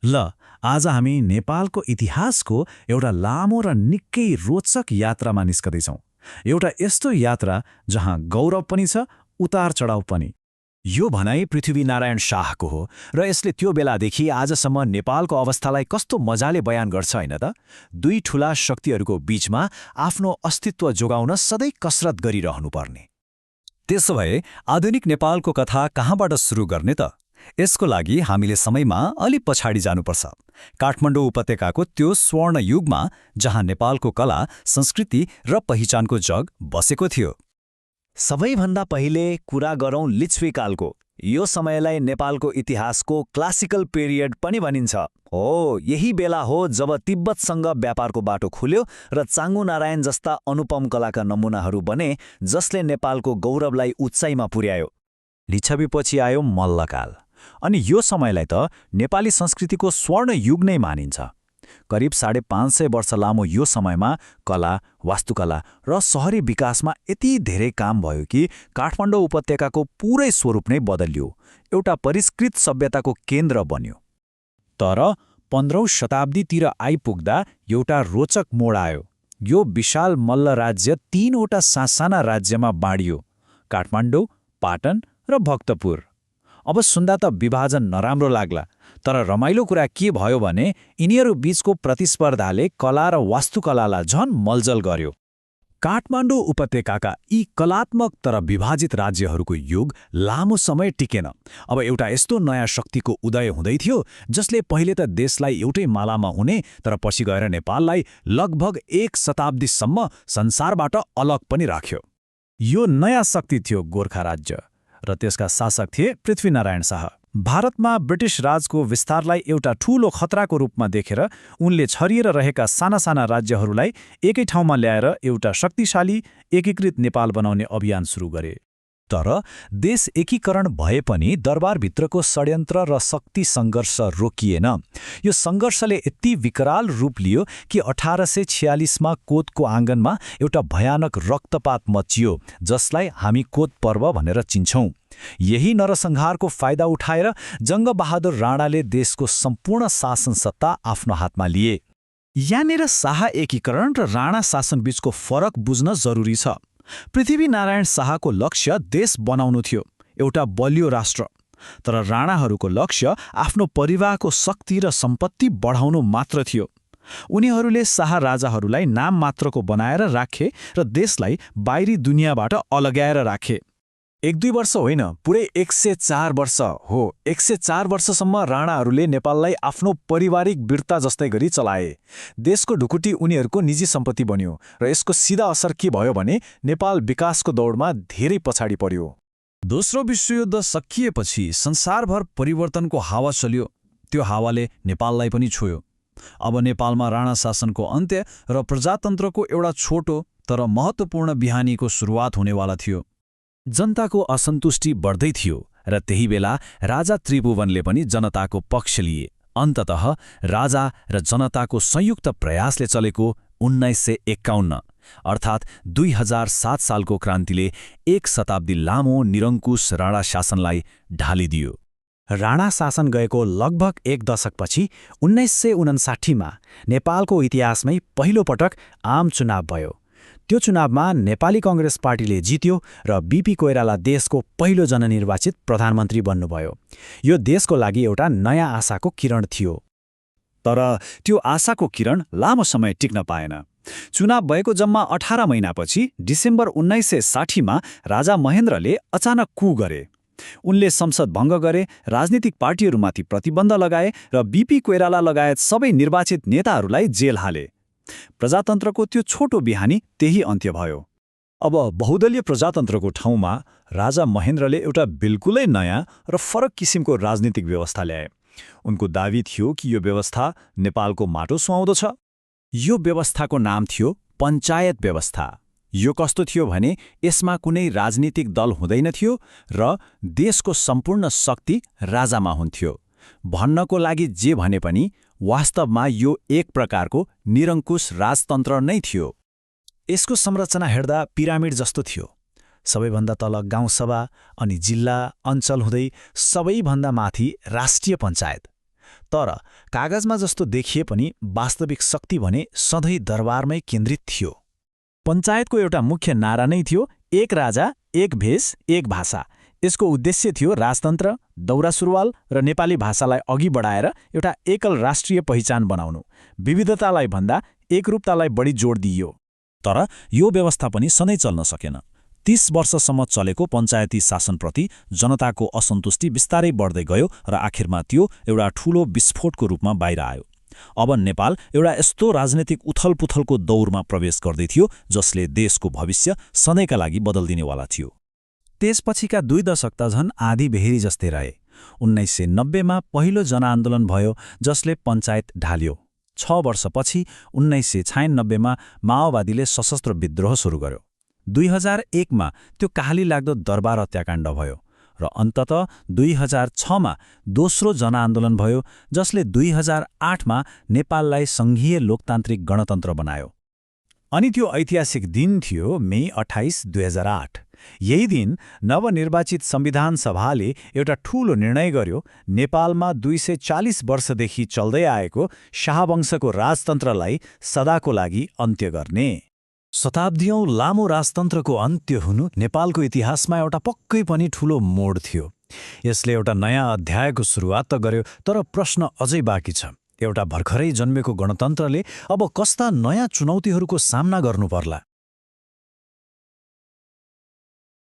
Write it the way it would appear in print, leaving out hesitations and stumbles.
ल आज हामी नेपालको इतिहासको एउटा लामो र निकै रोचक यात्रामा निस्कदैछौँ। एउटा यस्तो यात्रा जहाँ गौरव पनि छ, उतार चढाव पनि। यो भनाइ पृथ्वीनारायण शाहको हो र यसले त्यो बेलादेखि आजसम्म नेपालको अवस्थालाई कस्तो मजाले बयान गर्छ हैन त। दुई ठूला शक्तिहरूको बीचमा आफ्नो अस्तित्व जोगाउन सधैँ कसरत गरिरहनुपर्ने। त्यसो भए आधुनिक नेपालको कथा कहाँबाट सुरु गर्ने त? यसको लागि हामीले समयमा अलि पछाडि जानुपर्छ। काठमाडौँ उपत्यकाको त्यो स्वर्ण युगमा जहाँ नेपालको कला, संस्कृति र पहिचानको जग बसेको थियो। सबैभन्दा पहिले कुरा गरौँ लिच्छवीकालको। यो समयलाई नेपालको इतिहासको क्लासिकल पिरियड पनि भनिन्छ। हो, यही बेला हो जब तिब्बतसँग व्यापारको बाटो खुल्यो र चाँगु नारायण जस्ता अनुपम कलाका नमुनाहरू बने, जसले नेपालको गौरवलाई उचाइमा पुर्यायो। लिच्छवीपछि आयो मल्लकाल, अनि यो समयलाई त नेपाली संस्कृतिको स्वर्ण युग नै मानिन्छ। करिब 550 वर्ष लामो यो समयमा कला, वास्तुकला र सहरी विकासमा यति धेरै काम भयो कि काठमाडौँ उपत्यकाको पूरै स्वरूप नै बदलियो, एउटा परिष्कृत सभ्यताको केन्द्र बन्यो। तर 15औं शताब्दीतिर आइपुग्दा एउटा रोचक मोड आयो। यो विशाल मल्ल राज्य 3वटा सासाना राज्यमा बाँडियो: काठमाडौँ, पाटन र भक्तपुर। अब सुन्दा त विभाजन नराम्रो लाग्ला, तर रमाइलो कुरा के भयो भने यिनीहरू बीचको प्रतिस्पर्धाले कला र वास्तुकलालाई झन मलजल गर्यो। काठमाडौँ उपत्यकाका यी कलात्मक तर विभाजित राज्यहरूको युग लामो समय टिकेन। अब एउटा यस्तो नयाँ शक्तिको उदय हुँदै थियो जसले पहिले त देशलाई एउटै मालामा हुने, तर पछि गएर नेपाललाई लगभग 1 शताब्दीसम्म संसारबाट अलग पनि राख्यो। यो नयाँ शक्ति थियो गोर्खा राज्य, र त्यसका शासक थिए पृथ्वीनारायण शाह। भारतमा ब्रिटिस राजको विस्तारलाई एउटा ठूलो खतराको रूपमा देखेर उनले छरिएर रहेका साना साना राज्यहरूलाई एकै ठाउँमा ल्याएर एउटा शक्तिशाली एकीकृत नेपाल बनाउने अभियान सुरु गरे। तर देश एकीकरण भए पनि दरबारभित्रको षड्यन्त्र र शक्ति सङ्घर्ष रोकिएन। यो सङ्घर्षले यति विकराल रूप लियो कि 1846मा कोतको आँगनमा एउटा भयानक रक्तपात मचियो, जसलाई हामी कोत पर्व भनेर चिन्छौँ। यही नरसंहारको फाइदा उठाएर जङ्गबहादुर राणाले देशको सम्पूर्ण शासन सत्ता आफ्नो हातमा लिए। यहाँनिर शाह एकीकरण र राणा शासनबीचको फरक बुझ्न जरुरी छ। पृथ्वीनारायण शाहको लक्ष्य देश बनाउनु थियो, एउटा बलियो राष्ट्र। तर राणाहरूको लक्ष्य आफ्नो परिवारको शक्ति र सम्पत्ति बढाउनु मात्र थियो। उनीहरूले शाह राजाहरूलाई नाम मात्रको बनाएर राखे र देशलाई बाहिरी दुनियाँबाट अलग्याएर राखे। 1-2 वर्ष होइन, पुरै 104 वर्ष हो। 104 वर्षसम्म राणाहरूले नेपाललाई आफ्नो पारिवारिक वीरता जस्तै गरी चलाए। देशको ढुकुटी उनीहरूको निजी सम्पत्ति बन्यो र यसको सिधा असर के भयो भने नेपाल विकासको दौडमा धेरै पछाडि पर्यो। दोस्रो विश्वयुद्ध सकिएपछि संसारभर परिवर्तनको हावा चल्यो। त्यो हावाले नेपाललाई पनि छोयो। अब नेपालमा राणा शासनको अन्त्य र प्रजातन्त्रको एउटा छोटो तर महत्त्वपूर्ण बिहानीको सुरुवात हुनेवाला थियो। जनताको असन्तुष्टि बढ्दै थियो र त्यही बेला राजा त्रिभुवनले पनि जनताको पक्ष लिए। अन्ततः राजा र जनताको संयुक्त प्रयासले चलेको 1951 अर्थात् 2007 सालको क्रान्तिले 1 शताब्दी लामो निरङ्कुश राणा शासनलाई ढालिदियो। राणा शासन गएको लगभग 1 दशकपछि 1959मा नेपालको इतिहासमै पहिलो पटक आम चुनाव भयो। त्यो चुनावमा नेपाली कांग्रेस पार्टीले जित्यो र बीपी कोइराला देशको पहिलो जननिर्वाचित प्रधानमन्त्री बन्नुभयो। यो देशको लागि एउटा नयाँ आशाको किरण थियो। तर त्यो आशाको किरण लामो समय टिक्न पाएन। चुनाव भएको जम्मा 18 महिनापछि डिसेम्बर 1960मा राजा महेन्द्रले अचानक कू गरे। उनले संसद भङ्ग गरे, राजनीतिक पार्टीहरूमाथि प्रतिबन्ध लगाए र बीपी कोइराला लगायत सबै निर्वाचित नेताहरूलाई जेल हाले। प्रजातन्त्रको त्यो छोटो बिहानी त्यही अन्त्य भयो। अब बहुदलीय प्रजातन्त्रको ठाउँमा राजा महेन्द्रले एउटा बिल्कुलै नयाँ र फरक किसिमको राजनीतिक व्यवस्था ल्याए। उनको दावी थियो कि यो व्यवस्था नेपालको माटो सुहाउँदछ। यो व्यवस्थाको नाम थियो पञ्चायत व्यवस्था। यो कस्तो थियो भने यसमा कुनै राजनीतिक दल हुँदैन थियो र देशको सम्पूर्ण शक्ति राजामा हुन्थ्यो। भन्नको लागि जे भने पनि वास्तवमा यो एक प्रकारको निरङ्कुश राजतन्त्र नै थियो। यसको संरचना हेर्दा पिरामिड जस्तो थियो। सबैभन्दा तल गाउँसभा, अनि जिल्ला, अञ्चल हुँदै सबैभन्दा माथि राष्ट्रिय पञ्चायत। तर कागजमा जस्तो देखिए पनि वास्तविक शक्ति भने सधैँ दरबारमै केन्द्रित थियो। पञ्चायतको एउटा मुख्य नारा नै थियो, एक राजा, एक भेष, एक भाषा। यसको उद्देश्य थियो राजतन्त्र, दौरा सुरुवाल र नेपाली भाषालाई अघि बढाएर एउटा एकल राष्ट्रिय पहिचान बनाउनु। विविधतालाई भन्दा एकरूपतालाई बढी जोड दिइयो। तर यो व्यवस्था पनि सधैँ चल्न सकेन। 30 वर्षसम्म चलेको पञ्चायती शासनप्रति जनताको असन्तुष्टि बिस्तारै बढ्दै गयो र आखिरमा त्यो एउटा ठूलो विस्फोटको रूपमा बाहिर आयो। अब नेपाल एउटा यस्तो राजनीतिक उथलपुथलको दौरमा प्रवेश गर्दै थियो जसले देशको भविष्य सधैँका लागि बदल्दिनेवाला थियो। त्यसपछिका 2 दशक त झन् आधी बेहेरी जस्तै रहे। 1990मा पहिलो जनआन्दोलन भयो जसले पञ्चायत ढाल्यो। 6 वर्षपछि 1996मा माओवादीले सशस्त्र विद्रोह सुरु गर्यो। 2001मा त्यो कहाली लाग्दो दरबार हत्याकाण्ड भयो र अन्ततः 2006मा दोस्रो जनआन्दोलन भयो जसले 2008मा नेपाललाई सङ्घीय लोकतान्त्रिक गणतन्त्र बनायो। अनि त्यो ऐतिहासिक दिन थियो मे 28, 2008। यही दिन नवनिर्वाचित संविधान सभाले एउटा ठूलो निर्णय गर्यो, नेपालमा 240 वर्षदेखि चल्दै आएको शाहवंशको राजतन्त्रलाई सदाको लागि अन्त्य गर्ने। शताब्दीौं लामो राजतन्त्रको अन्त्य हुनु नेपालको इतिहासमा एउटा पक्कै पनि ठूलो मोड थियो। यसले एउटा नयाँ अध्यायको सुरुवात त गर्यो, तर प्रश्न अझै बाँकी छ। एउटा भर्खरै जन्मेको गणतन्त्रले अब कस्ता नयाँ चुनौतीहरूको सामना गर्नु पर्ला?